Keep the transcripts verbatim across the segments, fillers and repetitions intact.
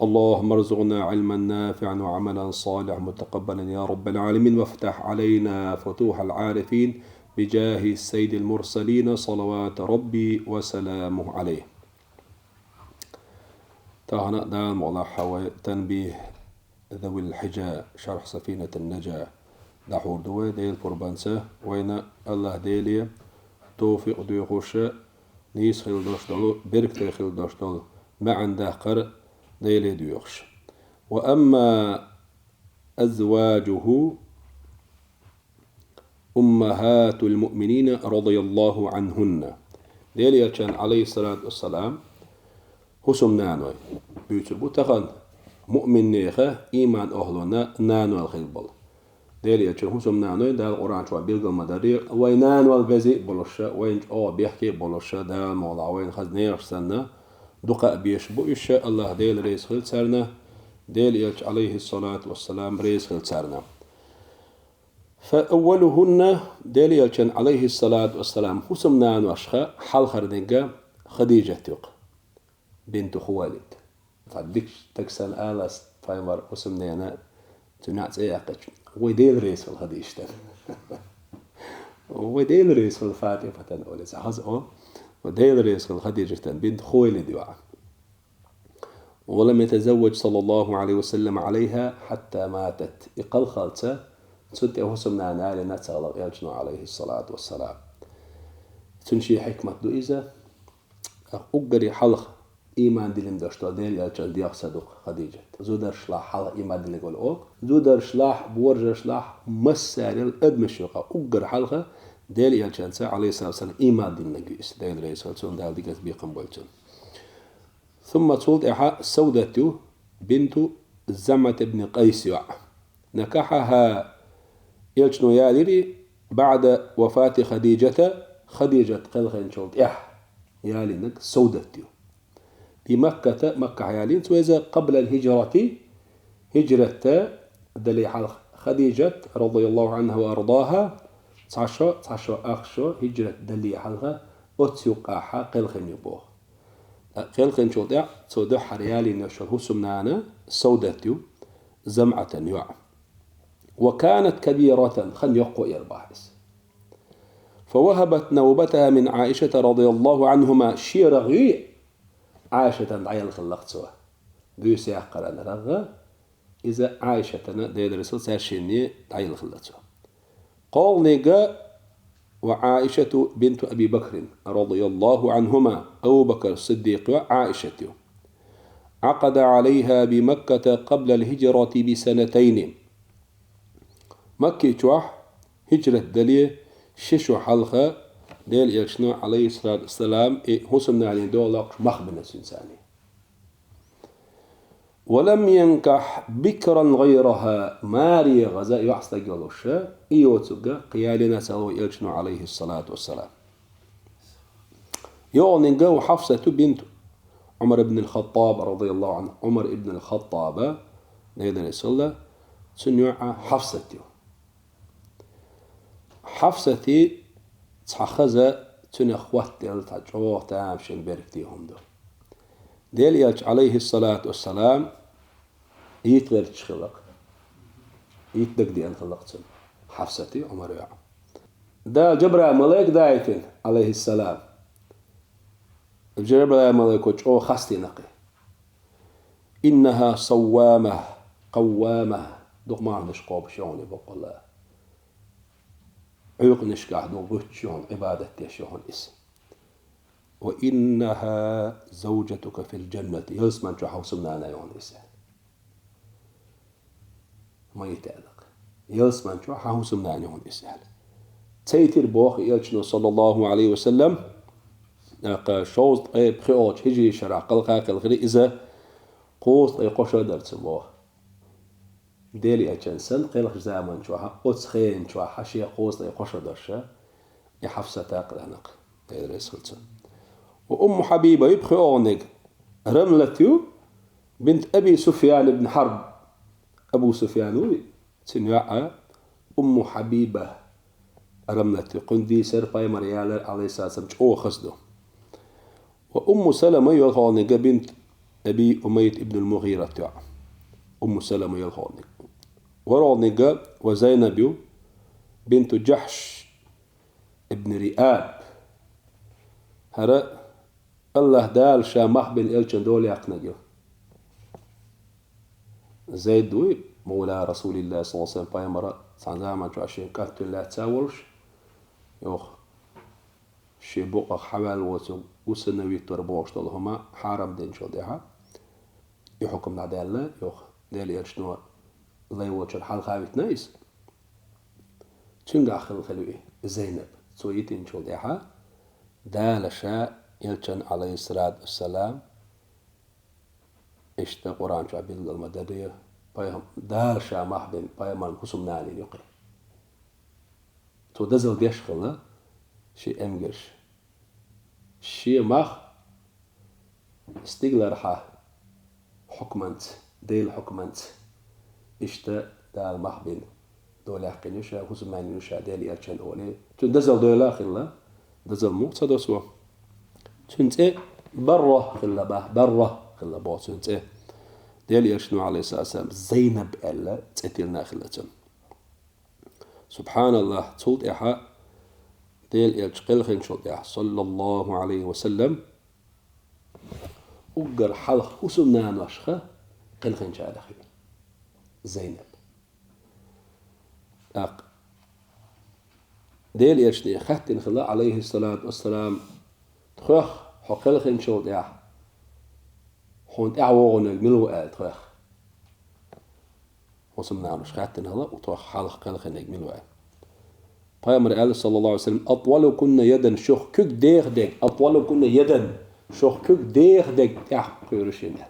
اللهم ارزقنا علما نافعا وعملا صالحا متقبلا يا رب العالمين، وافتح علينا فتوح العارفين بجاه سيد المرسلين صلوات ربي وسلامه عليه. Тахана Дала мукъалахь вай танбихь Завил Хьижа, шархь Сафинатун Нажа дӀахьур ду вай, Дела пурбанца вайна Аллахь Деле товфикъ доьхуша, нийса хила дош долу, беркате хила дош долу маьӀна даккхар Деле доьхуш. وأما أزواجه أمهات المؤمنين رضي الله عنهن. Дела Элчан, алейхиссалату вассалам, хӀусамнаной буьйцур бу тахана, муъминнеха, иман охлона нанол хила болу. Дела Элчан хӀусамнаной Дала Къуръан чохь билгал ма дарра, вай нанол безий болуша, вайна чӀогӀа бехке болуша, Дала мукъалахь вайна хаза нехан санна, дукха а беш бу уьш, Аллахь Дела реза хила царна, Дела Элча, алейхиссалату вассалам, реза хила царна. فأولهن, Дела Элчан, алейхиссалату вассалам, хӀусамнаношха хьалхарниг Хадижат ю-кх, бинту Хувайлид. Цхьа дикачу стага санна ала ас, пайхамар хӀусамнена цуьнан цӀе яьккхича: «Вай Дела реза хуьлда Хадижатана». «Вай Дела реза хуьлда Фатиматана», олий цхьа хаза олу. «Вай Дела реза хуьлда Хадижатана, бинту Хувайлид ю-кх». ولم يتزوج صلى الله عليه وسلم عليها حتى ماتت. И кхалхалца цунна тӀе хӀусамнана ялийна ца хилла Элчано, алейхиссалату вассалам. Цуьнан шен хьикмат ду иза. Уггаре хьалха иман диллина долуш долу Дела Элчан дегӀ сан ду-кх Хадижат. Зударшлахь хьалха иман диллинарг олу оха. Зударшлахь, воржашлахь, массарел адамаш юкъахь уггар хьалха Дела Элчанца, алейхиссалату вассалам, иман диллинарг ю иза. Дела реза хуьлда цунна, Дала диканца бекхам бойла цунна. ثم, цул тӀаьхьа Саудат ю, бинту Замъат ибн Къайс йоӀ. نكحها, Элчано ялийра, بعد وفاة خديجة, Хадижат кхелхинчул тӀаьхьа ялийнарг Саудат ю. بمكة, Маккахь ялийна цо иза, قبل الهجرة, хӀижрат дале хьалха. Хадижат, رضي الله عنها وأرضاها, цхьа шо, цхьа шо ах шо хӀижрат дале хьалха оццу юккъехь кхелхина ю боху. Кхелхинчул тӀаьхьа цо дуьххьара ялийна йолу хӀусамнана Саудат ю, Замъатан йоӀ. وكانت كبيرة, хан йоккха яра боху иза. فوهبت نوبتها من عائشة رضي الله عنهما, шен рагӀ юй Ӏайшатана дӀаелла хилла-кх цо. Буьйса яккхаран рагӀ, иза Ӏайшатана, Дела реза хуьлда цунна, цаьршинне дӀаелла хилла цо. КхоалгӀаниг, وعائشة بنت أبي بكر رضي الله عنهما, Абу Бакр Сиддикъ йоӀ Ӏайшат ю. عقد عليها بمكة قبل الهجرة بسنتين. Макки чохь хӀижрат дале ши шо хьалха Дела Элчано, алейхиссалату вассалам, и хӀусамнане догӀу локхуш мах бина цуьнан царна. ولم ينكح بكرا غيرها, маре гӀаза йоӀ стаг йолуш, и йоцург кхин ялийна ца хилла Элчано, алейхиссалату вассалам. ЙогӀуниг ва Хьафсату бинт Ӏумар ибн ал-Хаттаб, радияллаху Ӏанху, Ӏумар ибн ал-Хаттаба, Дела реза хуьлда цунна, йоӀ Хьафсат ю. Хьафсати цхьа хаза цуьнах хӀоттаелла цхьа чӀогӀа тамашийна беркате хӀума ду. Дела Элча, алейхиссалату вассалам, йита гӀерташ хилла-кх. Йита дагадеана хилла-кх цунна Хьафсати Ӏумар йоӀ. Дала Жабраил малайк даийтина, алейхиссалам. Жабраил малайко чӀогӀа хастийна-кх и. إنها صوامة قوامة, дукха марханаш кхобуш ю хьуна баккъалла. Ӏуьйкъанашкахь ду гӀуьттуш ю хьуна, Ӏибадат деш ю хьуна иза. وإنها زوجتك في الجنة, ялсамани чохь хьан хӀусамнана ю хьуна иза. Ма йита аьлла-кх. Ялсамани чохь хьан хӀусамнана ю хьуна иза аьлла. Ца йитира боху Элчано, саллаллаху Ӏалайхи ва саллам, тӀаккха шовзткъе пхоьалгӀачу хӀижрийн шарахь кхелха кхелхира иза, кхузткъе кхо шо дара цуьнан боху. Дела Элчанна санна кхелхачу заман чохь, оцу хенан чохь шен кхузткъе кхо шо долуш, и Хьафсата кхелхина-кх, Дела реза хуьлда цунна. Ва Умму Хьабиба ю пхоьалгӀаниг, Рамлат ю, бинт Аби Суфьян ибн Хьарб. Абу Суфьян вуй, цуьнан йоӀ Умму Хьабиба, Рамлат ю. Кхуьнан дийцар, пайхамар ялар, Ӏалайхиссалам, чӀогӀа хаза ду. Ва Умму Салама ю ялхолгӀаниг, бинт Аби Умайят ибн ал-МугӀират йоӀ, Умму Салама йолхониг. ВорхӀалниг ва Зайнаб ю, бинту Джахьш ибн Риаб. ХӀара АллахӀ Дала ша мах бина элчан дола яьккхинарг ю. Зайд вуй, мавла Расулиллахь саллаллаху Ӏалайхи ва саллам, пайхамара цхьан заман чохь шен кӀант вилла цаволуш, йоху, шен букъах хьаваьлла воцург гусанна виттор бохуш долу хӀума хьарам динчул тӀаьхьа, и хьукам дӀадаьлла, йоху, Делан элчано лай волчуьра хьалха витина иза. Цуьнгахь хилла хила ву и Зайнаб. Цо йитинчул тӀаьхьа Дала ша элчан, Ӏалайхиссалату вассалам, иштта Къуръан чохь билгал ма дан дуьйна, пайхам-, Дала ша мах бина пайхамаран хӀусамнана юкъе. Цо дазал деш хилла шен эмгарш. Шен мах стигалархьа хьукманца, Делан хьукманца, иштта Дала мах бина дола яьккхина ю ша, хӀусамнана ю ша Делан элчан олий. Цуьнан дазал дойла а хилла, дазал муха ца досо. Цуьнан цӀе Барра хилла бах, Барра хилла боху цуьнан цӀе. Делан элчано, Ӏалайхиссалату вассалам, Зайнаб аьлла цӀе тиллина хилла цуьнан. СубхьаналлахӀ, цул тӀаьхьа Делан элча кхелхинчул тӀаьхьа, саллаллаху Ӏалайхи ва саллам, уггар хьалха хӀусамнаношха кхелхинчарах ю Зайнаб. ТӀаккха Делан элчане хаьттина хилла, Ӏалайхиссалату вассалам, тхох хьо кхелхинчул тӀаьхьа хьуна тӀаьхьа вогӀунарг мила ву аьлла тхох. ХӀусамнаношка хаьттина хилла, тхох хьалха кхелхинарг мила ву аьлла. Пайхамара аьлла, саллаллаху Ӏалайхи ва саллам, «Атвалукунна ядан», шух куьг деха дерг, «Атвалукунна ядан», шух куьг деха дерг тӀаьхьа кхоьру шена аьлла.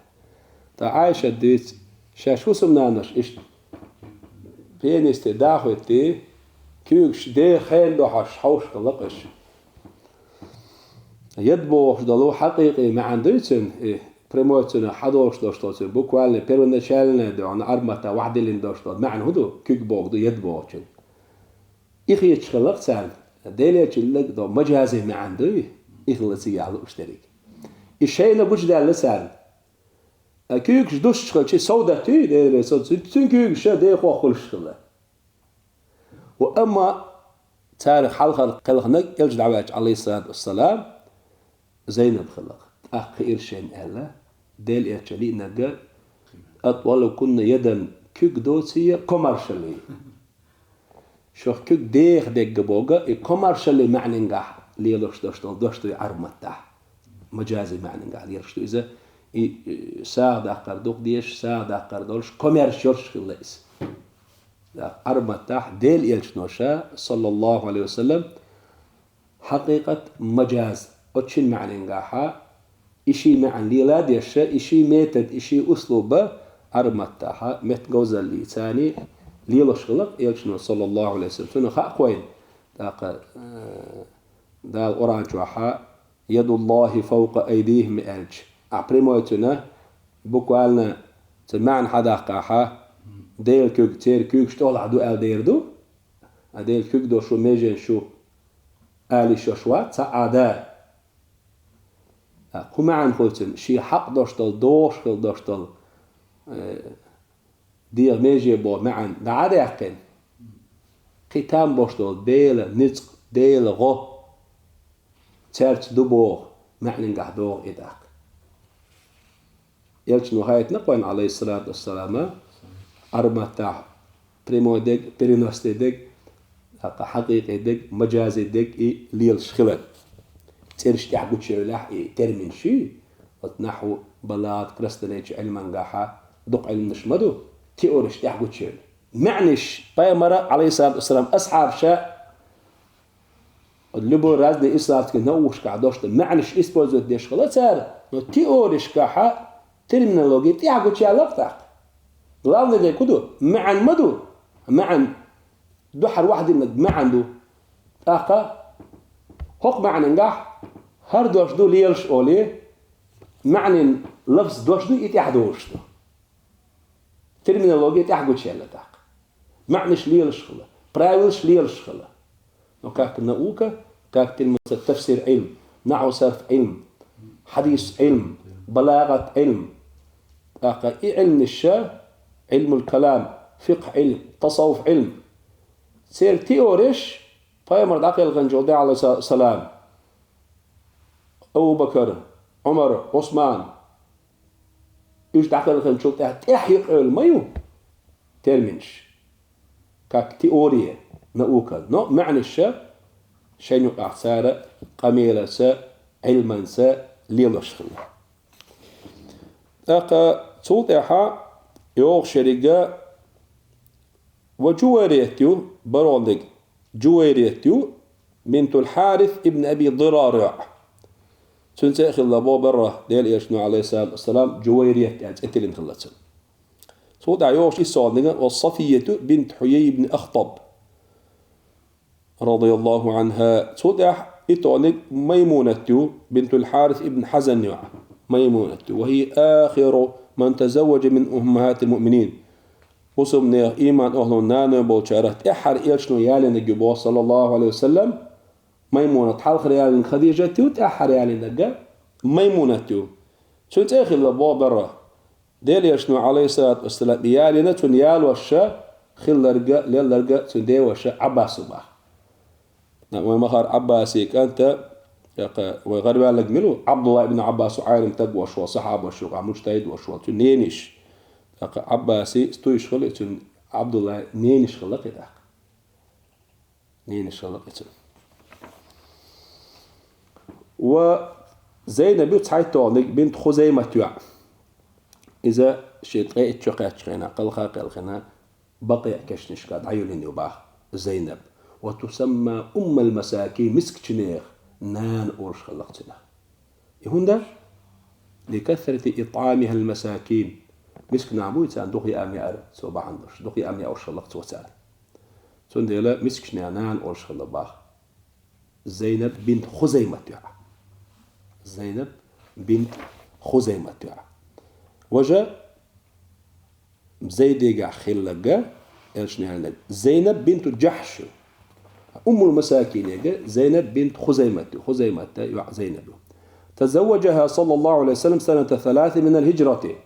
ТӀаккха Ӏайшат дуьйцу, шаьш хӀусамнанош иштта пенисте дӀахӀоьттий, куьйгаш деха хенан дуьхьал хьовш хилла-кх уьш. Яд бохуш долу хьакъикъи маьӀна дуй цуьнан, и прямой цуьнан хьадолуш долуш долу цуьнан, буквально первоначальная дуьхьал Ӏарбий маттахь вахдиллина долуш долу маьӀна хӀун ду, куьг боху ду, яд бохучун. И хеташ хилла-кх царна, Делан элчанна долу мажази маьӀна дуй, и хилла цигахь лууш дерг. И шайна гучудаьлла царна. Ткъа куьйгаш дуссуш хилча, сов даттуьй, Делан элча, цуьнан куьйгаш дехох хуьлуш хилла. Ва амма царах хьалхара кхелхинарг, элча дӀаваьлча, Ӏалайхиссалату вассалам, Зайнаб хилла-кх. ТӀаккха кхиира шайна аьлла, Делан элча лиънарг, «Атвалукунна ядан», куьг доций, комаршаллий. Шух куьг деха дерг боху, и комаршаллин маьӀнингахь лелош долуш долу дош ду и Ӏарбий маттахь. Мажази маьӀнингахь лелош ду иза. И, и сагӀа даккхар дукха дезаш, сагӀа даккхар долуш, комаьрша йолуш хилла иза. Ӏарбий маттахь Делан элчано ша, саллаллаху Ӏалайхи ва саллам, хьакъикъат, мажаз, оцу шин маьӀнингахьа, и ши маьӀна лела а деш, и ши метод, и ши услуба Ӏарбий маттахьа, меттан говзаллица лелош хилла-кх элчано, саллаллаху Ӏалайхи ва саллам. Цунах хаьа-кх вайна, тӀаккха, э, Дала Къуръан чохьа, «Ядуллахи фавкъа айдихим» аьлча, ахь прямой цуьнан, буквально цуьнан маьӀна хьадаккхахьа, Делан куьг церан куьйгаш тӀехула ду аьлла дер ду? А Делан куьг долуш ву, меженаш ю ала йиш йолуш вац цхьа а да. А кху маьӀна хуьлу цуьнан, шен хьакъ долуш долу, догӀуш хила долуш долу, э, дегӀан меже боху маьӀна дӀа а даьккхина, кхин там болуш долу Делан ницкъ, Делан гӀо цаьрца ду боху маьӀнингахь догӀу и тӀаккха. Элчано хаийтина-кх вайна, Ӏалайхиссалату вассалама, Ӏарбий маттахь прямой дерг, переносный дерг, тӀаккха хьакъикъи дерг, мажази дерг и лелаш хилар. ЦӀераш тӀехь гучуевллехь и терминаш, оцу нахьву, балагӀат, красноречие Ӏилмангахьа дукха Ӏилманаш ма ду, теориш тӀехь гучуевлла. МаьӀнаш пайхамара, Ӏалайхиссалату вассалам, асхьабаша любой разный исламский наукашкахь дош ду, маьӀнаш использовать деш хилла цара, но теоришкахьа терминологи тӀехь гучуяьлла-кх тӀаккха. Главный дерг хӀун ду? МаьӀна ма ду. МаьӀна дуьххьара вахдинарг маьӀна ду. ТӀаккха хӀокху маьӀнингахь хӀара дош ду лелаш олий, маьӀнин лафз дош ду, и тӀехь долуш ду. Терминологи тӀехь гучуяьлла тӀаккха. МаьӀнаш лелаш хилла, правилаш лелаш хилла. Но как наука, как Ӏилму тафсир Ӏилм, нахьву сарф Ӏилм, хьадис Ӏилм, балагӀат Ӏилм, ТӀаккха и Ӏилмаша, Ӏилмул калам, фикъхӀ Ӏилм, тасаввуф Ӏилм, церан теореш пайхамар дӀакхелхинчул тӀехьа, Ӏалайхи салам, Абу Бакр, Ӏумар, Ӏусман, уьш дӀакхелхинчул тӀехьа, тӀехьа юкъевлла ма ю терминаш, как теория, наука, но маьӀнаша шайна юкъахь цара къамелаца, Ӏилманца лелош хилла. ТӀаккха цул тӀаьхьа йогӀуш ерг а ва Жувайрият ю, барониг Жувайрият ю, бинтул Хьарис ибн Аби Дирар йоӀ. Цуьнан цӀе а хилла боху беррах Делан Элчано, Ӏалайхиссалату вассалам, Жувайрият аьлла цӀе тиллина хилла цуьнан. Цул тӀаьхьа йогӀуш иссолгӀаниг а ва Сафияту бинт Хьуяй ибн Ахтаб, радияллаху анхӀа. Цул тӀаьхьа иттолгӀаниг Маймунат ю, бинтул Хьарис ибн Хьазан йоӀ. Маймунат ю. Ва хӀия ахиру ман тазавважа мин уммахӀатил муъминин. Бусалбанех, иман охлон наной болчарах тӀаьххьара Элчано ялийнарг ю боху, саллаллаху Ӏалайхи ва саллам, Маймунат. Хьалхара ялийнарг Хадижат ю, тӀаьххьара ялийнарг а Маймунат ю. Цуьнан цӀе а хилла боху беррах. Делан Элчано, Ӏалайхиссалату вассалам, и ялийна, цунна ялош а хилларг а, лелларг а цуьнан деваша Ӏаббас ву боху. Вайн махара Ӏаббасий кӀант а, тӀаккха вай гӀараваьлларг мила ву? Ӏабдулла ибн Ӏаббас ву, Ӏелам стаг волуш волу, сахьаба волуш ву, муджтахӀид волуш волу, цуьнан ненаш. ТӀаккха Ӏаббасий стуйш хилла, цуьнан Ӏабдуллан ненаш хилла кхин тӀаккха. Ненаш хилла кхин цуьнан. Ва Зайнаб ю цхьайтталгӀаниг, бинт Хузаймат йоӀ. Иза шен ткъе итт чу кхаьччу хенахь, кхелха а кхелхина, Бакъиъ кешнашкахь дӀайиллина ю боху Зайнаб. Ва тусамма уммал масакин, мискачех нана олуш хилла-кх цунах. И хӀунда? Ликасрати итӀамихал масакин. Мискачех буй царна дукха яа-м яар, цо бахьана долуш. Дукха яа-м яош хилла-кх цо царна. Цундела мискачех нана олуш хилла боху. Зайнаб бинт Хузаймат йоӀ. Зайнаб бинт Хузаймат йоӀ. Важа Зайдигахь хилларг а, Элчано ялийнарг, Зайнаб бинту Джахьш ю. Уммул масакинега Зайнаб бинт Хузаймат ю. Хузаймат йоӀ Зайнаб ю. Тазавваджаха саллаллаху Ӏалайхи ва саллам саната саласин минал хиджрати.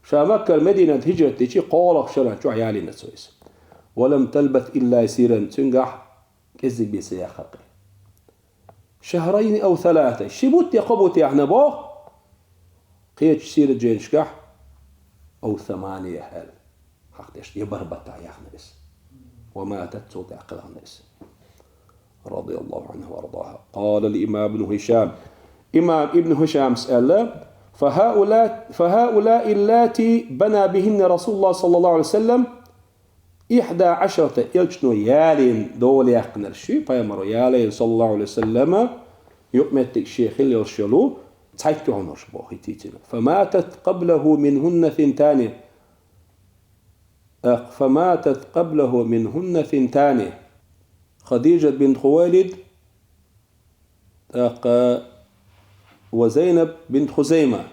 Ша Маккара Мединат хиджрат дичи кхоалгӀачу шарахь чохь ялийна цо иза. Ва лам талбас илла ясиран, цуьнгахь кӀеззиг бен ца яьхна-кх. Шахрайни ав саласа, ши бутт я кхо бутт яьхна боху, кхечу сиратан жайнашкахь, ав самания аьлла, хьахдеш, я бархӀ баттахь яьхна иза. Ва матат, цул тӀаьхьа кхелхина иза. Радияллаху анхӀа ва ардаха. Къала ал-имам ибн Хишам. Имам ибн Хишамс аьлла: «Фа хаула, фа хаула иллати бана бихинна Расулуллах саллаллаху Ӏалайхи ва саллам». Ихьда Ӏашарата, Элчано ялийна дола яьккхинарш ю, пайхамаро ялийна, саллаллаху Ӏалайхи ва саллама, юкъаметтиг шен хилла йолуш йолу, цхьайтта ю хьуна уьш боху хӀинца. Фаматат къаблаху минхунна синтани. ТӀаккха фаматат къаблаху минхунна синтани. Хадижат бинт Хувайлид, тӀаккха ва Зайнаб бинт Хузайма.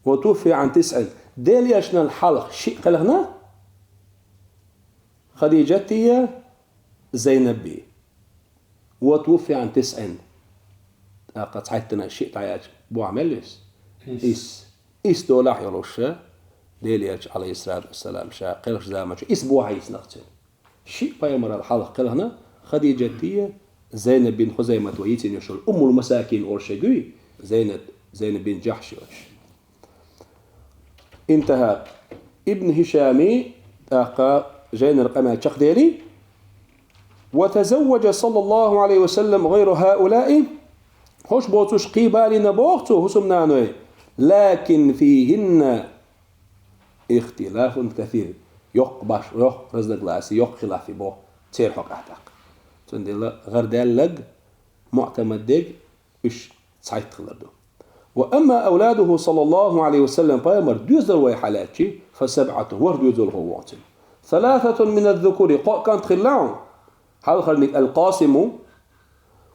Ва туффия Ӏан тисъин. Делан Элчанал хьалха шиъ кхелхина, Хадижатий, Зайнабий. Ва туффия Ӏан тисъин. ТӀаккха цхьайттана шиъ дӀаяьлча, бохьа мел вис? Ис. Ис. Ис долахь йолуш, Делан Элча, Ӏалайхиссалату вассалам, ша кхелхачу заманчохь ис бохьа йисна-кх цуьнан. Шиъ пайхамарал хьалха кхелхина, Хадижатий, Зайнаб бинт Хузаймат ва йийцина йолуш йолу Уммул Масакин олуш ерг юй, Зайнаб, Зайнаб бинт Джахьш йолуш. Интаха. Ибн Хишами тӀаккха жайнара къамел чекхдели: «Ва тазавваджа саллаллаху Ӏалайхи ва саллам гӀайра хӀаулаи», хӀорш боцуш кхин балийна боху цо хӀусамнаной, «лакин фихинна ихтилафун касир». Йоккха баш, йоккха разногласи, йоккха хилафи боху церан хьокъехь тӀаккха. Цундела гӀардаьллаг, муӀтамад дерг уьш цхьайтта хилар ду. Ва амма авладуху саллаллаху Ӏалайхи ва саллам, пайхамар доьзал вай хьалаьцчи, фа сабъатун, ворхӀ доьзалхо ву цуьнан. Саласатун миназ-зукури, кхоъ кӀант хилла хьуна, хьалхарниг ал-Къасим ву,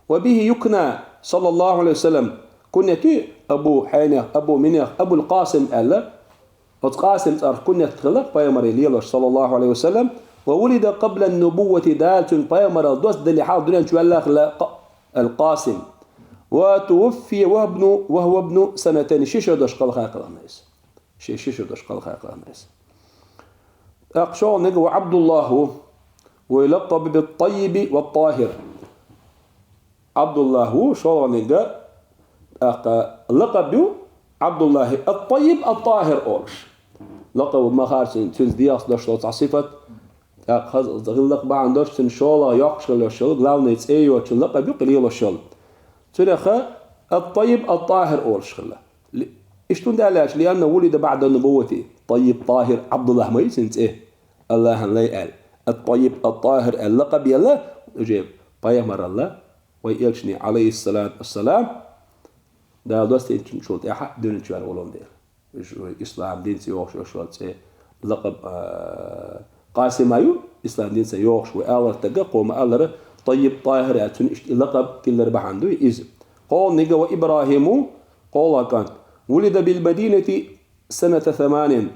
ва бихи юкна, саллаллаху Ӏалайхи ва саллам, куньят ю Абу хьенех, Абу минех, Абул-Къасим аьлла. Оцу Къасим цӀарах куньят хилла пайхамаре лелош, саллаллаху Ӏалайхи ва саллам, ва вулида къабла нубуввати, Дала цуьнга пайхамаралла доссаделле хьалха дуьнен чу ваьлла хилла Къа-, ал-Къасим. Ва тувуффия ва хӀуа бну, ва хӀуа бну санатайни, ши шо долуш кхелха кхелхина иза. Ши, ши шо долуш кхалхакхалхна иза. ТӀаккха шолгӀаниг ва Ӏабдуллахь ву, ва юлаккъабу бит-Таййиби ва т-ТӀахӀир. Ӏабдуллахь ву шолгӀаниг, тӀаккха лакъаб ю Ӏабдуллахьи ат-Таййиб ат-ТӀахӀир олуш. Лакъаб ма хаар цуьнан, цуьнца дегӀаца долуш долу цхьа сифат, тӀаккха хаза гӀиллакх бахьана долуш цуьнан шолгӀа йоккхуш хила йолуш йолу, главный цӀе йоцучу лакъаб ю, къила йолуш йолу. Цуьнах ат-Таййиб ат-ТӀахӀир олуш хилла. Ли-, иштта хӀунда аьлла аьлча, лианнаху вулида баӀда нубуввати, Таййиб, ТӀахӀир, Ӏабдуллахь ма ю цуьнан цӀе, АллахӀана лай аьлла. Ат-Таййиб ат-ТӀахӀир аьлла лакъаб елла, уже пайхамаралла, вайн элчане, Ӏалайхиссалату вассалам, Дала доссийначул тӀаьхьа дуьнен чу ваьлла волун дела. Уьш вай ислам динца йохуш йолу цӀе, лакъаб, а, Къасим а ю, ислам динца йохуш вай аларх стага, кхо ма-аллара, Таййиб ТӀахӀир яц, цуьнан иштта и лакъаб тиллар бахьана ду иза. КхоалгӀаниг ва ИбрахӀим ву, кхоалгӀа кӀант. Вулида бил-Мадинати саната саманин.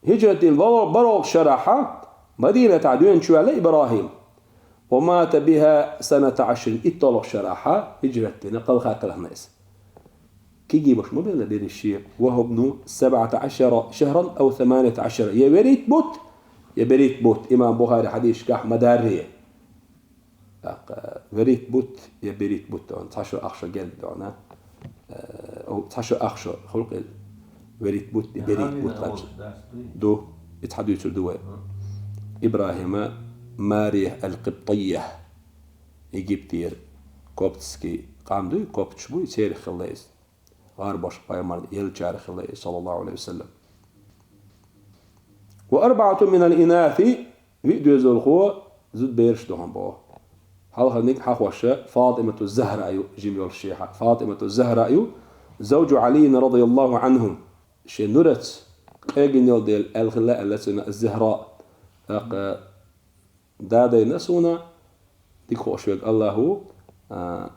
ХӀижрат дина баро-, баролгӀачу шарахь Мадинатахь дуьнен чу ваьлла ИбрахӀим. Ва мата биха саната Ӏашрин, итталгӀачу шарахь хӀижрат дина кхалхакхалхна иза. Кегий баш ма белла берриш шен, ва хӀува ибну сабӀата Ӏашара шахран ав саманията Ӏашара. Я верритта бутт, я берритта бутт. Имам Бухари хьадисашкахь ма дарра. ТӀаккха верритта бутт я берритта бутт, цхьа шо ах шо герга ду хьуна. Э, о, цхьа шо ах шо, хӀунда аьлча верритта бутт я берритта бутт хӀунда аьлча ду, и цхьа дуьйцур ду вай. ИбрахӀима Мария аль-Къибтийя, Египтера коптский къам дуй, копташ буй, церах хилла иза. ГӀарбаш пайхамар еллачарах хилла иза, саллаллаху Ӏалайхи ва саллам. Ва арбаӀатун минал инати, виъ доьзалхо зудабераш ду хьуна боху. Хьалхарниг хьахош ФатӀимату Захра ю, жима йолуш шехьа. ФатӀимату Захра ю, завджу Ӏалийин радияллаху Ӏанху. Шен нураца къегина йолу дела аьлла хилла аьлла цуьнан Захра. ТӀаккха да дайна суна, дика хууш верг АллахӀ ву, а,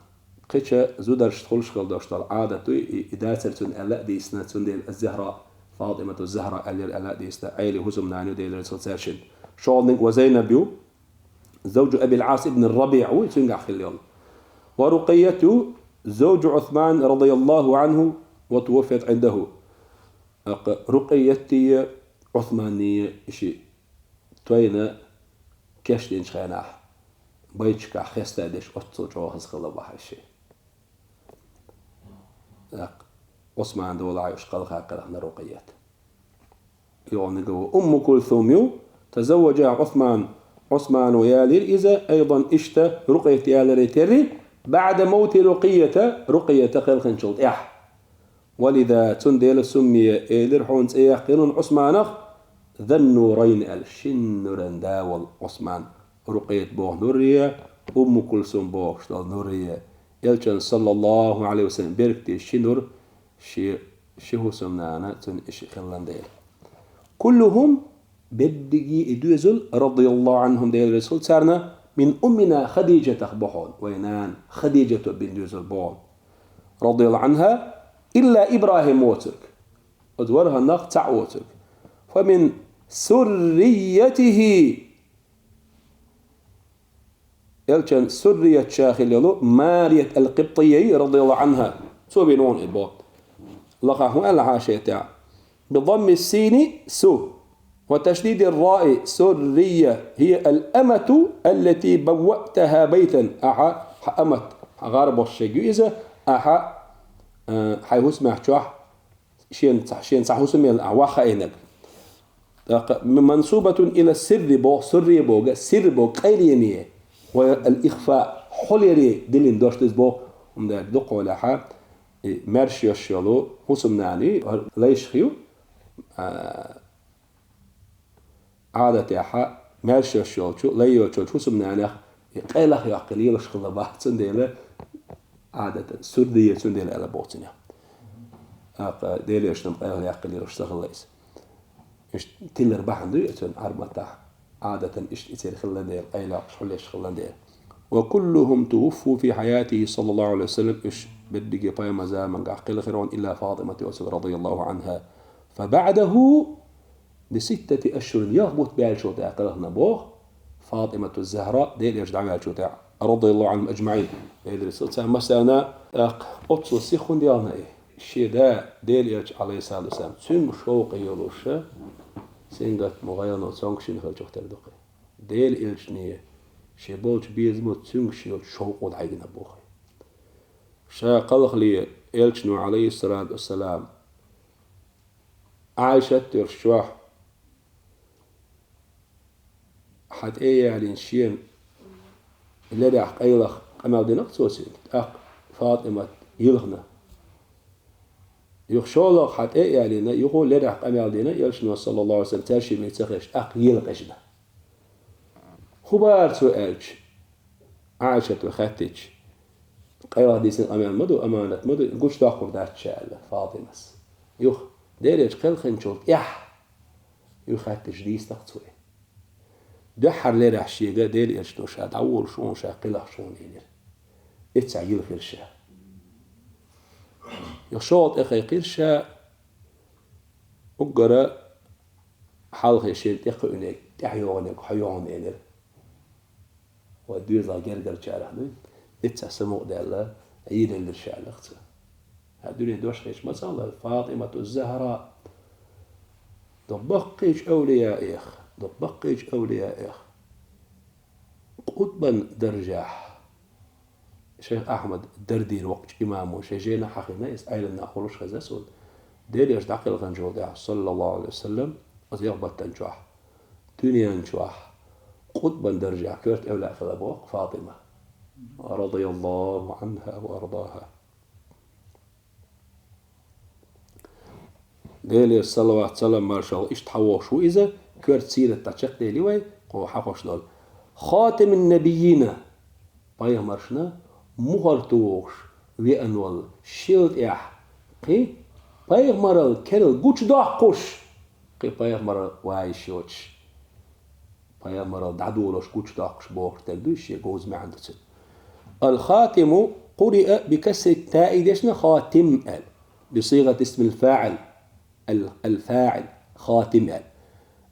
кхечу зударшна хуьлуш хила долуш долу Ӏадат дуй, и, и дацара цуьнан аьлла а дийцина, цундела Захра, ФатӀимату Захра аьллера аьлла а дийцина, Ӏелин хӀусамнана ю, Делан реза хуьлда цаьршинна. ШолгӀаниг ва Зайнаб ю, завджу Абил Ӏас ибн РабиӀ ву, цуьнгахь хилла йолу. Ва Рукъайят ю, завджу Ӏусман радияллаху Ӏанху, ва тувуффият Ӏиндаху. ТӀаккха Рукъайятти, Ӏусманни, и ши тойна кечдинчу хенахь, байташкахь хестадеш оццул чӀогӀа хаза хилла бахьа ши. ТӀаккха Ӏусман долахь уьш кхалхакхалхна Рукъайят. ЙогӀуниг ва Умму Кулсум ю, тазавваджа Ӏусман, Ӏусмано ялийра иза, айдан иштта Рукъайят яларе терра, баӀда мавти Рукъайята, Рукъайята кхелхинчул тӀаьхьа. Валида, цундела суммия элира хьуна цӀе яьккхина Ӏусманах, Заннурайн аьлла, шин нуран да волу Ӏусман. Рукъайят боху нур я, Умму Кулсум бохуш долу нур я. Элчан, саллаллаху Ӏалайхи ва саллам, беркате ши нур, ши, ши хӀусамнана цуьнан и ши хиллан дела. Куллухум, берриге и доьзал, радияллаху Ӏанхум, Делан реза хуьлда царна, мин уммина Хадижатах бу хьуна, вайн нана Хадижато бина доьзал бу хьуна. Радияллаху Ӏанха, илла ИбрахӀим воцург. Оцу ворхӀаннах цхьаъ воцург. Фа мин сурриятихи. Элчан суррият ша хилла йолу Марият аль-Къибтийя, радияллаху Ӏанха. Цо бина вон и бо. Лакха хӀун аьлла хьашиятехь? Бидамми ссини су, ва ташдиди рраи суррийя, хия аль-амату аллати бавваътаха байтан. Ахьа, хьан амат, хьан гӀарбаш шег ю иза, ахьа, э, хьайн хӀусамехь чохь шена ца-, шена цхьа хӀусамелла ахьа ваха айнарг. ТӀаккха м-, мансубатун ила сирри боху, сурри боху, сирри боху, къайлене, ва аль-ихфа, хьулъяре диллина дош ду иза боху, хӀунда аьлча дукхахьолехьа, и маьрша йолуш йолу хӀусамнана ю, лайшах ю, а, Ӏадатехьа, маьрша йолчу, лай йолчу хӀусамнанех и къайлаха яккхий лелаш хилла бац, цундела Ӏадатан сурдие цундела аьлла боху цунах. ТӀаккха Делан Элчано къайлаха яккхий лелаш ца хилла иза. Иштта тиллар бахьана дуй оцун Ӏарбатахь, Ӏадатан иштта и церан хилла дела, къайлахаш хьулъеш хилла дела. Ва куллухум тувуффу фи хьаятихи, саллаллаху Ӏалайхи ва саллам, уьш берриге пайхамар замангахь кхелхира ван илла ФатӀимат йоцург, радияллаху Ӏанха. Фа баӀдаху би ситтати ашхурин, ялх бутт баьллачул тӀаьхьа кхелхина боху ФатӀимату Захра, Делан Элча дӀаваьллачул тӀаьхьа, радияллаху Ӏанхум аджмаӀин. Делан Элча царна массарна, тӀаккха оццул сиха хӀунда яьлла и? Шен да, Делан элча, Ӏалайхи ссалату вассалам, цуьнга шовкъе йолуш, сингаттамо, гӀайгӀано цомгуш йина хилчух тера ду-кх и. Делан элчане шен болчу безамо цуьнга шен йолчу шовкъо дӀайигна боху. Ша кхалхале элчано, Ӏалайхи ссалату вассалам, Ӏайшат а йолуш чохь, хьан тӀе а ялийна шена лерехь къайлаха къамел дина-кх цо цуьнга, тӀаккха ФатӀимат йилхина. Юха шолгӀа хьан тӀе а ялийна, юха лерехь къамел дина, элчано, саллаллаху Ӏалайхи ва саллам, цаьршимма ца хезаш, тӀаккха ела къежна. ХӀун бара цо аьлча, Ӏайшата хаьттича, къайлаха дийцина къамел ма ду, аманат ма ду, гучудоккхур дац ша аьлла ФатӀимас. Юха, Делан элча кхелхинчул тӀаьхьа, юха хаьттича дийцина-кх цо и. Дуьххьара лерехь шега Делан элчано ша дӀаволуш ву хьуна, ша кхелхаш ву хьуна элира. Эццахь йилхира ша. Юха шолгӀа тӀекхайкхира ша, уггара хьалхе шена тӀекхуьуниг, тӀаьхьа йогӀуниг хьо ю хьуна элира. Вай доьзал гергарчарах дуй, эццахь самукъадаьлла, йилхира ша аьлла-кх цо. Хьан дуьне дош хилча ма ца хилла, ФатӀимату Захра, ду баккхийчу эвлияэх, ду баккхийчу эвлияэх, къутбан даржехь, шайх Ахьмад Дардира воккхачу имамо шайн жайнахь хьахийна иза, Ӏеламнах волуш хезна суна. Делан элча дӀакхелхинчул тӀаьхьа, саллаллаху Ӏалайхи ва саллам, оцу ялх баттана чохь, дуьнен чохь къутбан даржехь коьрта эвлаъ хилла боху ФатӀима, радияллаху Ӏанха ва ардаха. Делера салават, салам, маршалла, иштта хьан вохуш ву иза, коьрта сират дӀа чекхдели вай, кхо хьахош долу. Хатимин набийина, пайхамаршна мухӀар тухуш веана волу, шел тӀехь кхин пайхамарал керла гучудоккхуш, кхин пайхамарал вайаш йоцуш, пайхамарал дӀадолош гучудоккхуш бохуш дерг дуй, шен говза маьӀна ду цуьнан. Ал-хатиму къуриа би касри таи дешна хатим аьлла, би сигъати исмил фаӀил, ал-, ал-фаӀил, хатим аьлла.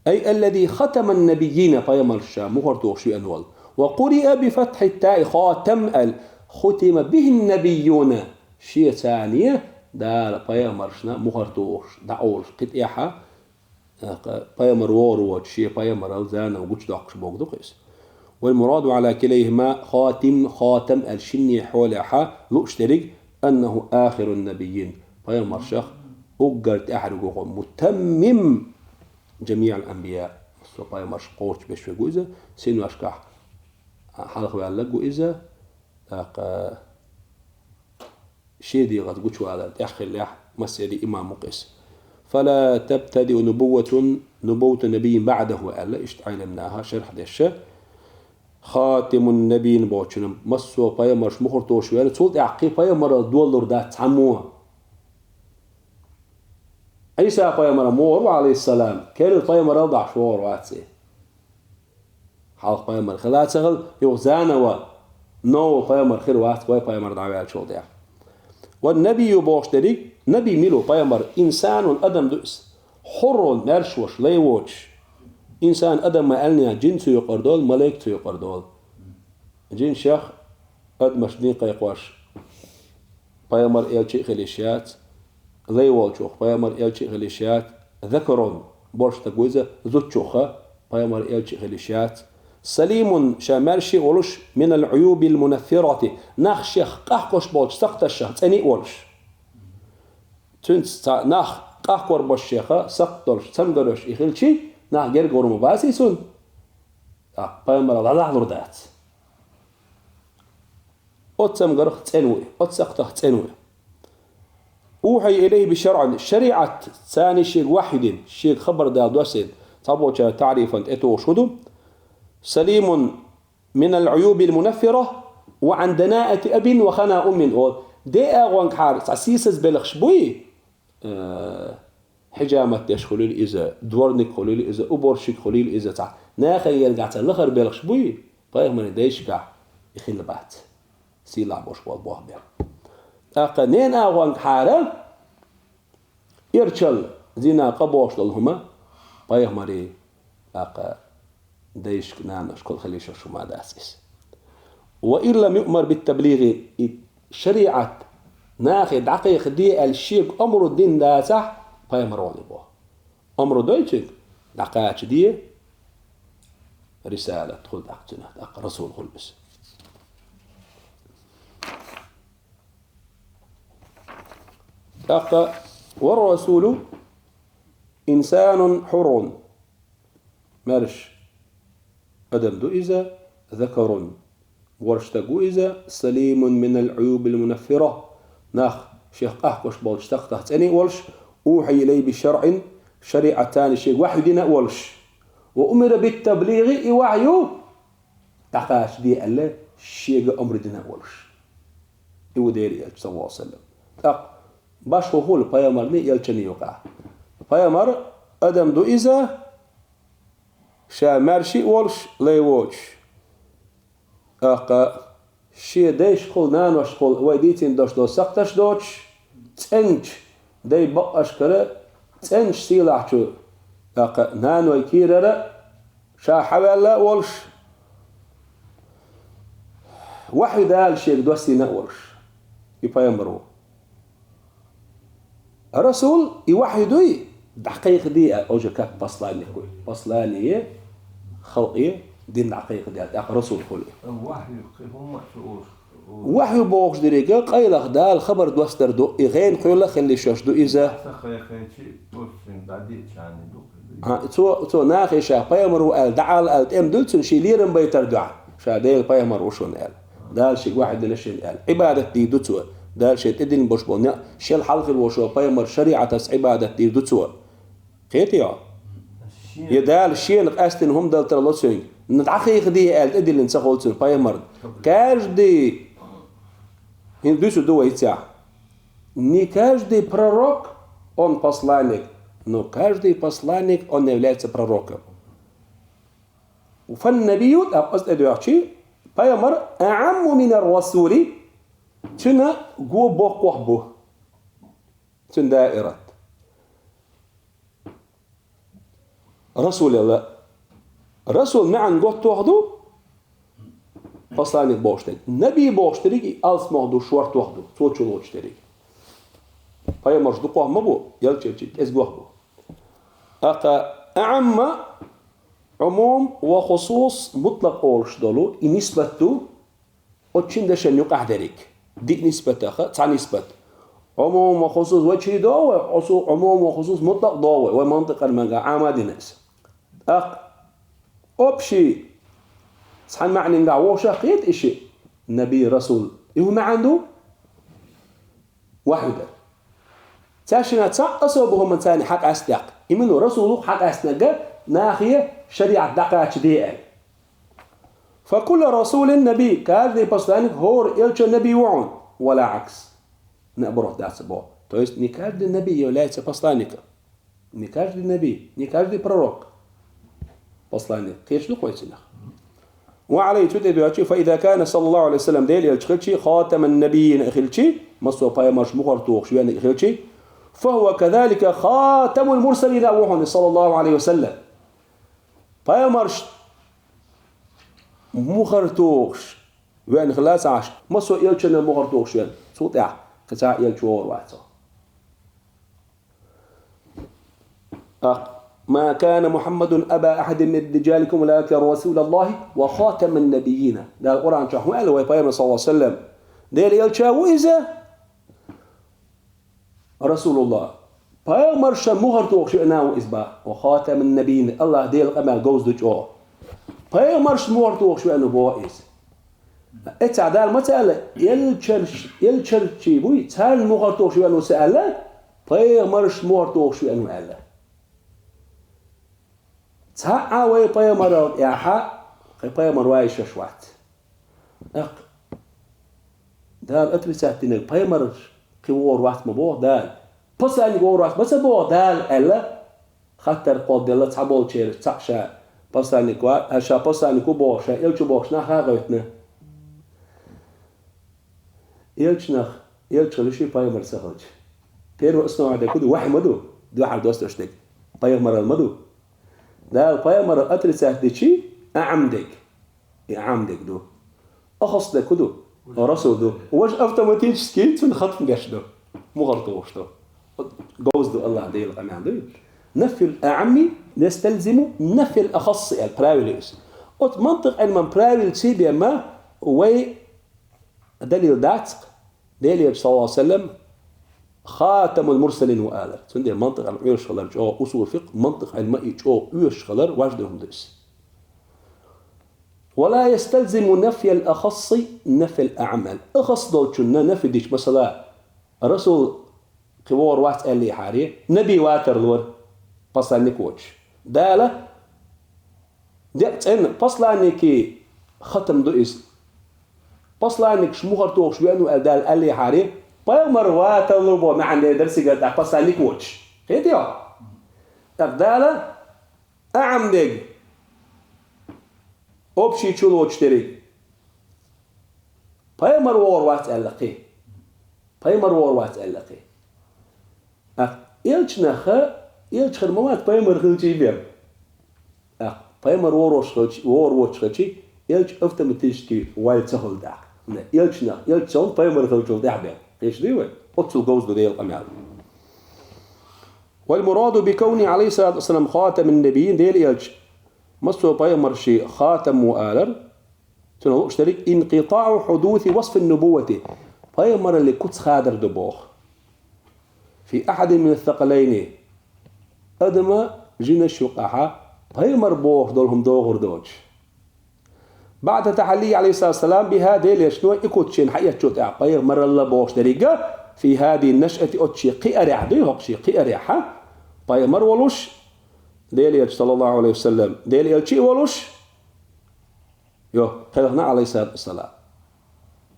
Ай аллази хатаман набийина, пайхамарш ша мухӀар тухуш веана волу. Ва къуриа би фатхьи таи хатам аьлла, хутима бихин набийюна, шен царне Дала пайхамаршна мухӀар тухуш дӀакъовлуш кхин тӀехьа, пайхамар вогӀур воцуш, шен пайхамарал заново гучудоккхуш бохург ду-кх иза. Вал мураду Ӏала килайхима хатим, хатам аьлла шинне хьолехьа лууш дерриг, аннаху ахирун набийин, пайхамаршах уггар тӀаьхьарг ву хьо, мутаммим жамиъал анбия, со пайхамарш кхочушбеш верг ву иза, синошкахь хьалхаваьлларг ву иза, тӀаккха шен дегӀаца гучувалар тӀехь хиллехь, массеран имам ву-кх иза. Фала табтадиу нубувватун, нубуввату набийин баӀдаху аьлла, иштта Ӏеламнаха шархь деш, хатимун набийин бохучунна массо а пайхамарш мухӀар тухуш веана, цул тӀаьхьа кхин пайхамарал долалур дац цхьаммо. Ӏийса пайхамар ма вогӀур ву, Ӏалайхиссалам, керла пайхамарал дахьаш вогӀур вац и. Хьалха пайхамар хила а ца хилла, юха заново новый пайхамар хир вац вай пайхамар дӀаваьллачул тӀаьхьа. Ван набийю бохуш дерриг, набий мила ву, пайхамар, инсанун, адам ду иза, хьуррун, маьрша волуш, лай воцуш. Инсан, адам ма аьллинехь, жин ца юкъар долу, малайк ца юкъар долу. Жинашех адамашна дин кхайкхош пайхамар, элча а хила йиш яц, лай волчух пайхамар, элча а хила йиш яц, закарун, боьрша стаг ву иза, зудчух пайхамар, элча а хила йиш яц, салимун, ша маьрша а волуш, минал Ӏуюбил мунаффирати, нах шех къахкош болчу сакхташех цӀена а волуш. Цуьнца цхьа нах къахкор болуш шех сакхт долуш, цамгарш и хилчи, нах гергара ма баций цунна? ТӀаккха пайхамарал дӀадахьалур дац. Оцу цамгарх цӀена ву и, оцу сакхтах цӀена ву и. Ухьи илайхи би шарӀин, шариӀат царна шега вахьйу дина, шега хабар дала доссийна, цхьаболчара таӀрифан тӀетухуш хӀун ду? Салимун минал Ӏуюбил мунаффира ва Ӏан данаати абин ва хана уммин олу. Ден агӀонгахьара цхьа сийсаз белхаш буй? Э, хьижамат деш хуьлийла иза, дворник хуьлийла иза, уборщик хуьлийла иза, цхьа нахана гергахь цхьа лахара белхаш буй, пайхамаран дайшкахь и хилла бац. Сийлахь болуш болу болх бен. ТӀаккха ненан агӀонгахьара эрчалла, зина, къа бохуш долу хӀума пайхамаран, тӀаккха дайшка, наношка хила йиш йолуш хӀума дац иза. Ва ин лам юъмар бит-таблигӀи, и шариӀат нахе дӀакхайкхаде аьлла шега омра дина дацахь, пайхамар вале боху. Омра дойчуьнга дӀакхачаде, рисалат хуьлу тӀаккха цуьнан, тӀаккха расул хуьлу иза. ТӀаккха: «Ва расулу инсанун хьуррун». Маьрша адам ду иза, закарун, ворхӀ стаг ву иза, салимун минал Ӏуюбил мунаффира, нах шех къахкош болчу сакхтах цӀена а волуш, ухьи илайхи би шаръин, шариӀатана шега вахьйу дина а волуш, ва умира бит таблигӀи, и вахьйу дӀакхачаде аьлла, шега омра дина а волуш. И ву Делан элча, саллаллаху Ӏалайхи ва саллам. ТӀаккха башхо хуьлу пайхамарний, элчанний юкъахь. Пайхамар адам ду иза, ша маьрша а волуш, лай воцуш. ТӀаккха шен дайшкахула, наношкахула вай дийцина долуш долу сакхташ доцуш, цӀеначу дай бакъашкара, цӀеначу сийлахьчу, тӀаккха наной кийрара ша хьаваьлла а волуш, вахьйу Дала шега доссийна а волуш, и пайхамар ву. Расул, и вахьйу дуй, дӀакхайкхаде аьлла, уже как посланник ву. Послание халкъе дин дӀакхайкхаде аьлла, тӀаккха расул хуьлу. Вахьйу кхин хӀумма а ца олуш. Вахьйу бохуш деррига, къайлаха Дала хабар доссадар ду, и гӀенах кхоьлла а хила йиш йолуш ду иза. Ца кхайкхийча, оццуьнга дӀадеъчарний ду кхин. А, цо, цо нахе ша пайхамар ву аьлла, дӀаала аьлла, тӀем дуьллу цуьнан шен лерам байтар дуьхьа, ша Делан пайхамар ву шуна аьлла. Дала шега вахьйу дина шена аьлла. Ӏибадат дийр ду цо. Дала шен тӀедиллина болуш болу некъ, шел хьалха хир волуш волу пайхамар шариӀатаца Ӏибадат дийр ду цо. Кхетий хьо? Я Дала шена къаьстина хӀума дала тарло цуьнга. ДӀакхайкхаде аьлла тӀедиллина ца хуьлу цуьнан пайхамар. Каждый, хӀинца дуьсур ду вай цигахь. Не каждый пророк, он посланник, но каждый посланник, он является пророком. Фан-набийю, тӀаккха аса тӀедоьгӀчий, пайхамар аӀамму минар расули, цуьнан го боккхох бу, цуьнан даират. Расул аьлла, расул маьӀна готтох ду, посланник бохуш дерг. Набий бохуш дерг и алсамох ду, шортох ду, цо чу лоцуш дерг. Пайхамарш дукхох ма бу, элчанаш кӀезгох бу. ТӀаккха аӀамма, Ӏумум ва хусус, мутлакъ олуш долу и нисбат ду, оцу шина дашна юкъахь дерриг. Диъ нисбатах цхьа нисбат. Ӏумум ва хусус вай чий догӀу вай, Ӏумум ва хусус мутлакъ догӀу вай, вай мантикъан мага Ӏама дина иза. ТӀаккха общий цхьана маьӀнингахь вовшах кхета и шиъ, набий, расул. И хӀун маьӀна ду? Вахьйу дар. Цаьршинна цхьаъ особо хӀуманца царна хьакъаьста даккха. Именно расулах хьакъаьстинарг нахе шариӀат дӀакхачаде аьлла. Факуллу расулин набий, каждый посланник хӀора элча набий ву хьуна, вала Ӏакс. Наоборот дац боху. То есть не каждый набий является посланником. Не каждый набий, не каждый пророк. Посланник. Кхеташ ду-кх вай цунах? Ва Ӏалайхи, цу тӀе доьжчи, фа иза кана саллаллаху Ӏалайхи ва саллам, Делан элча хилчи, хатаман набиййина хилчи, массо а пайхамарш мухӀар тухуш веаниг хилчи, фа хӀува казалика хатамул мурсалина ву хьуна, саллаллаху Ӏалайхи ва саллам. Пайхамарш мухӀар тухуш веана хилла ца Ӏаш, массо а элчанна мухӀар тухуш веана. Цул тӀаьхьа кхин цхьа а элча вогӀур вац цо. Ах, ма кана Мухьаммадун аба ахьадин мин риджаликум, валакин расулаллахи ва хатаман набиййина. Дала Къуръан чохь хӀун аьлла вай пайхамар, саллаллаху Ӏалайхи ва саллам? Делан элча ву иза? Расулуллах. Пайхамаршна мухӀар тухуш веана ву иза бах. Ва хатаман набиййин, Аллах Делан къамел говза ду чӀогӀа. Пайхамаршна мухӀар тухуш веана ву боху иза. Эццахь Дала ма ца аьлла, элчанаш, элчанчий буй, царна мухӀар тухуш веана ву ца аьлла, пайхамаршна мухӀар тухуш веана ву аьлла. Цхьа а вай пайхамарал тӀаьхьа кхин пайхамар ван йиш йолуш вац. ТӀаккха Дала отрицать динарг пайхамарш кхин вогӀур вац ма боху Дала. Посланник вогӀур вац ма ца боху Дала аьлла, хаттар кхолладелла цхьаболчеран, цхьаъ ша посланник ва-, а, ша посланник ву бохуш, ша элча ву бохуш нах а гӀевттина. Элчанах, элча хилча, пайхамар ца хилча. Первая основа дерг хӀун ду? Вахьи ма ду, дуьхьал доссадеш дерг. Пайхамарал ма ду. Дала пайхамарал отрицать дичи, аӀам дерг. И Ӏам дерг ду. Ахас дерг хӀун ду? Расул ду. Важа автоматически цунна хатам деш ду. Мухар тухуш ду. Говза ду Аллах Дела къамел ду. نفي الأعم يستلزم نفي الأخص, аьлла правило иза. Оцу мантикъ Ӏилман правило ца бен ма вай далил дац-кх. Дела Элча, саллаллаху алейхи ва саллям, خاتم المرسلين ву алар. Цундела мантикъ Ӏилма оьшуш хилар чӀогӀа, усул фикъхӀ, мантикъ Ӏилма и чӀогӀа оьшуш хилар важа ду хӀума ду иза. ولا يستلزم نفي الأخص نفي الأعم. Ахасс долчунна нафи дича, масала, Расул кхин вогӀур вац аьллехьара, наби ватар лора, посланник воцуш. Дала декъа цӀена посланникийн хатам ду иза. Посланникаш мухар тухуш веана ву аьлла Дала аьллехьара, пайхамар ватар лур боху маьӀна дер дара цигара тӀаккха посланник воцуш. Кхетий хьо? ТӀаккха Дала аӀам дерг, общий чулоцуш дерг, пайхамар вогӀур вац аьлла кхин. Пайхамар вогӀур вац аьлла кхин. ТӀаккха элчанах, элча хир ма вац пайхамар хилчий бен. ТӀаккха пайхамар вогӀур воцуш хилчий, вогӀур воцуш хилчий, элча автоматически вай ца хуьлу тӀаккха. Элчанах, элча ца хуьлу пайхамар хилчул тӀаьхьа бен. Кхеташ дуй вай? Оццул говза ду Делан къамел. والمراد بكونه عليه الصلاة والسلام خاتم النبيين, Делан элча массо а пайхамаршийн хатам ву алар, цунах лууш дерг انقطاع حدوث وصف النبوة, пайхамараллин куц хадар ду боху. في أحد من الثقلين, адаман, жинашан юкъахь пайхамар бохуш долу хӀума догӀур доцуш. بعد تحليه عليه الصلاة والسلام بها, Делан элчано и куц шена хьаэцначул тӀаьхьа, пайхамаралла бохуш дерг а, في هذه النشأة, оцу шен кхиарехь дуй, хӀокху шен кхиарехь, пайхамар а волуш, Делан элча, саллаллаху алейхи ва саллям, Делан элча а волуш, йо, кхелхина, алейхиссалату вассалам.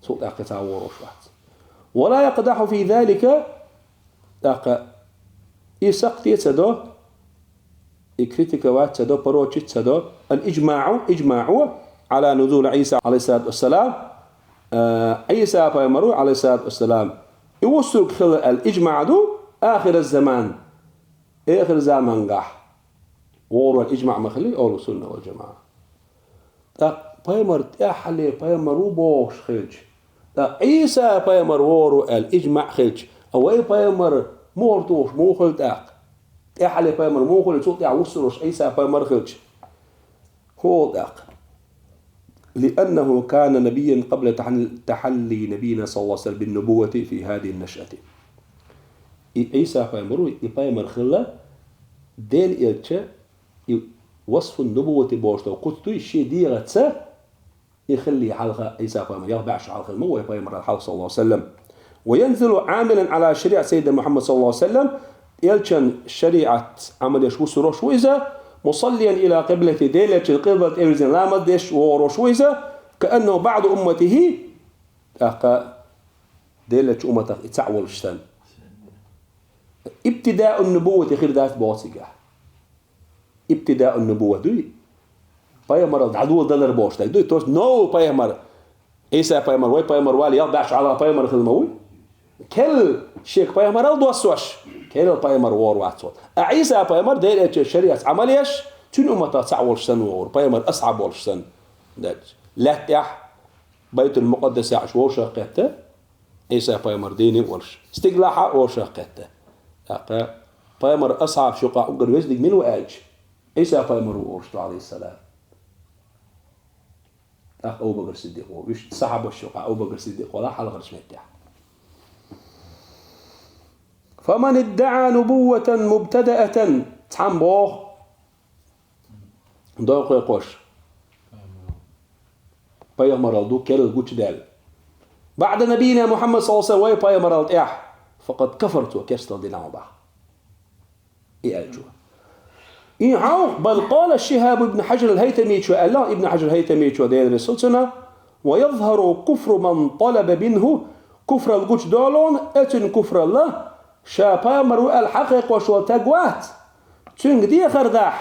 Цул тӀаьхьа кхин цхьа а вогӀур вац. ولا يقدح في ذلك, тӀаккха и сакхте а ца до, и критиковать ца до, порочить ца до, الإجماع, ижмаъ, على نزول عيسى عليه الصلاة والسلام, а, Ӏийса пайхамар ву, алейхиссалату вассалам, и вуссург хилла аьлла ижмаъ ду, آخر الزمان, эхар замангахь вогӀур вац, ижмаъ ма хилий, ахӀлу сунна вал жамаӀа. ТӀаккха пайхамар тӀаьххьале пайхамар ву бохуш хилча, тӀаккха Ӏийса пайхамар вогӀур ву аьлла ижмаъ хилча, а вай пайхамар мухӀар тухуш муха хуьлу тӀаккха? ТӀаьххьале пайхамар муха хуьлу, цул тӀаьхьа вуссур волуш Ӏийса пайхамар хилча? ХӀун олу тӀаккха? لأنه كان نبيا قبل تحل-، تحلي نبينا صلى الله عليه وسلم بالنبوة في هذه النشأة. И Ӏийса пайхамар ву, и пайхамар хилла, Делан элча, и وصف النبوة бохуш долу куц дуй, шен дегӀаца и хиллий хьалха, Ӏийса пайхамар ялх бӀе шо хьалха хилла ма ву вай пайхамарал хьалха, саллаллаху алейхи ва саллям. وينزل عاملا على شريعة سيدنا محمد صلى الله عليه وسلم, элчан шариӀат Ӏамал еш вуссур волуш ву иза, مصليا إلى قبلته, Делан элчан къилбат тӀе вирзина ламаз деш вогӀур волуш ву иза, كأنه بعض أمته, тӀаккха Делан элчан умматах и цхьаъ волуш санна. ابتداء النبوة хир дац боху цигахь. ابتداء النبوة дуй, пайхамаралла дӀадоладалар бохуш дерг дуй. То есть новый пайхамар, Ӏийса пайхамар, вай пайхамар вале, ялх бӀе шо хьалха пайхамар хилла ма вуй. Керла шега пайхамаралла доссош, керла пайхамар вогӀур вац цо. А Ӏийса пайхамар Делан элчан шариӀатца Ӏамал еш, цуьнан умматах цхьаъ волуш санна вогӀур, пайхамар асхьаб волуш санна. Лаьтта тӀехь, Байтул-Мукъаддасехь уьш вовшах кхетта, Ӏийса пайхамар дийне а волуш, стигалахь а вовшах кхетта. ТӀаккха пайхамар асхьабаш юкъахь уггар везаниг мила ву аьлча, Ӏийса пайхамар ву олуш ду, алейхиссалам. ТӀаккха Абу-Бакр Сиддикъ ву. Уьш сахьабаш юкъахь Абу-Бакр Сиддикъ валахь хьалхарчу меттехь. فمن ادعى نبوة مبتدأة, цхьамма боху, доккхий кхош, пайхамаралла ду керла гучудаьлла, بعد نبينا محمد صلى الله عليه وسلم, вай пайхамаралла тӀехь, فقد كفر, цо керсталла дина хьо баха. И аьллачо. И хьовха, بل قال شهاب بن حجر الهيثمي чо аьлла, Ибн Хьажар ХӀайтамичо, Дела реза хуьлда цунна, ويظهر كفر من طلب منه, куфралла гучудолу, оцуьнан куфралла, ша пайхамар ву аьлла хьакхайкхош волу таг вац, цуьнга дехар дахь,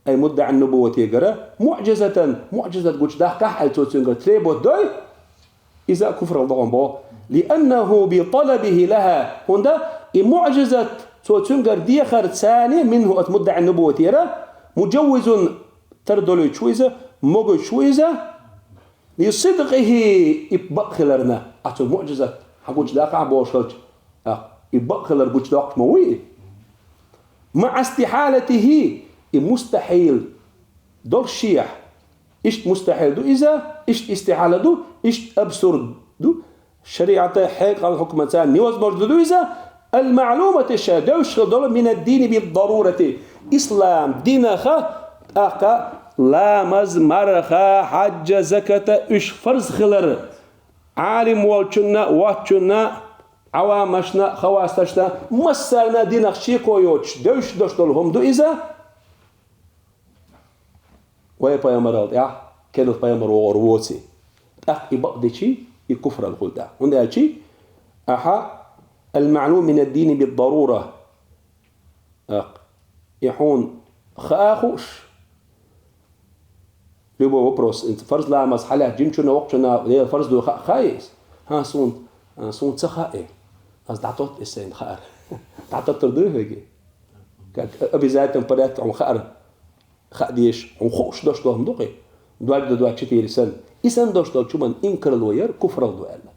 أي مدعي النبوة гара, معجزة, муъжизат гучудаккхахь аьлла цо цуьнгара требовать дой, иза а куфралла догӀун боху. لأنه بطلبه لها, хӀунда и муъжизат цо цуьнгара дехар цани, منه, оцу مدعي النبوة-ра, مجوز, тардолуьйтуш ву иза, могуьйтуш ву иза, لصدقه, и бакъ хиларна, а цо муъжизат хьагучадаккха бохуш хилча, а, и бакъ хилар гучадоккхуш ма вуй и. مع استحالته, и мустахьил долуш шехь. Иштта мустахьил ду иза, иштта истихьала ду, иштта абсурд ду. ШариӀата хьекъал хьукмаца невозможно ду иза, المعلومة, ша девзаш хила долу, من الدين بالضرورة, ислам динаха, тӀаккха ламаз, марха, хьаьжжа, заката, уьш фарз хилар, Ӏалим волчунна, воцчунна, Ӏавамашна, хавасташна, массарна динах шеко йоцуш, девзаш долуш долу хӀума ду иза. Вай пайхамарал тӀехь, керла пайхамар вогӀур воций. ТӀаккха и бакъдичи, и куфрал хуьлу тӀаккха. ХӀунда аьлчи, ахьа, المعلوم من الدين بالضرورة. ТӀаккха и хьуна хаа хууш, любой вопрос, фарз ламаз хьалаьцча, жимчунна, воккхачунна Дела фарз ду ха-, хаьий иза? ХӀан, суна, а, суна ца хаьа. Ас дӀатотта иза сайна хаар. ДӀатоттур дуй хьоьга? Как обязательно порядке хьуна хаар. Хаа дезаш, хьуна хууш долуш долу хӀума ду-кх и. Доьжна ду, доьжна ду, читийра санна. И санна долуш долчу хӀуманна инкарло яр куфрал ду аьлла.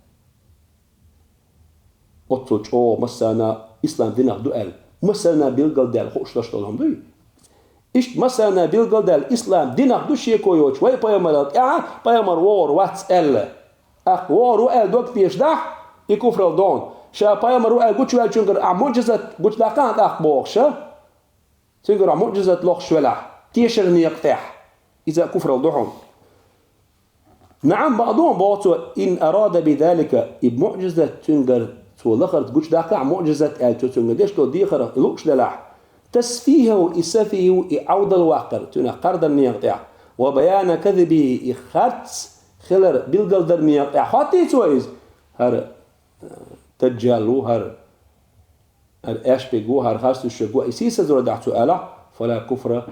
Оццул чӀогӀа массарна ислам динах ду аьлла, массарна билгалдаьлла хууш долуш долу хӀума дуй? Иштта массарна билгалдаьлла ислам динах ду шеко йоцуш вай пайхамарал тӀехь, пайхамар вогӀур вац аьлла. ТӀаккха вогӀур ву аьлла дог тешадахь, и куфрал ду хьуна. Ша пайхамар ву аьлла гучуваьллачуьнгара ахьа муъжизат гучадаккхахьа тӀаккха бохуш, а? Цуьнгара муъжизат лохуш велахь, тешар некъа тӀехь. Иза куфрал ду хьуна. نعم, бакъду хьуна, боху цо, إن أراد بذلك, и муъжизат цуьнгара цо лахарца гучадаккхахьа, муъжизат аьлла цо цуьнгара деш долу дехар и лууш делахь, تسفيهه, и сафи ву, и Ӏовдал ваккхар, цуьнах кхардар некъа тӀехь, وبيان كذبه, и харц хилар билгалдар некъа тӀехь хоттий цо иза? ХӀара, э, даджал ву, хӀара ХӀара аьшпиг ву, хӀара харцдуьсуш ву, и сийсазор дахь цо аьлахь, فلا كفر,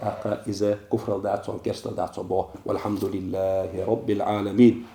тӀаккха иза куфрал дац хьуна, керстал дац хьуна боху. والحمد لله رب العالمين.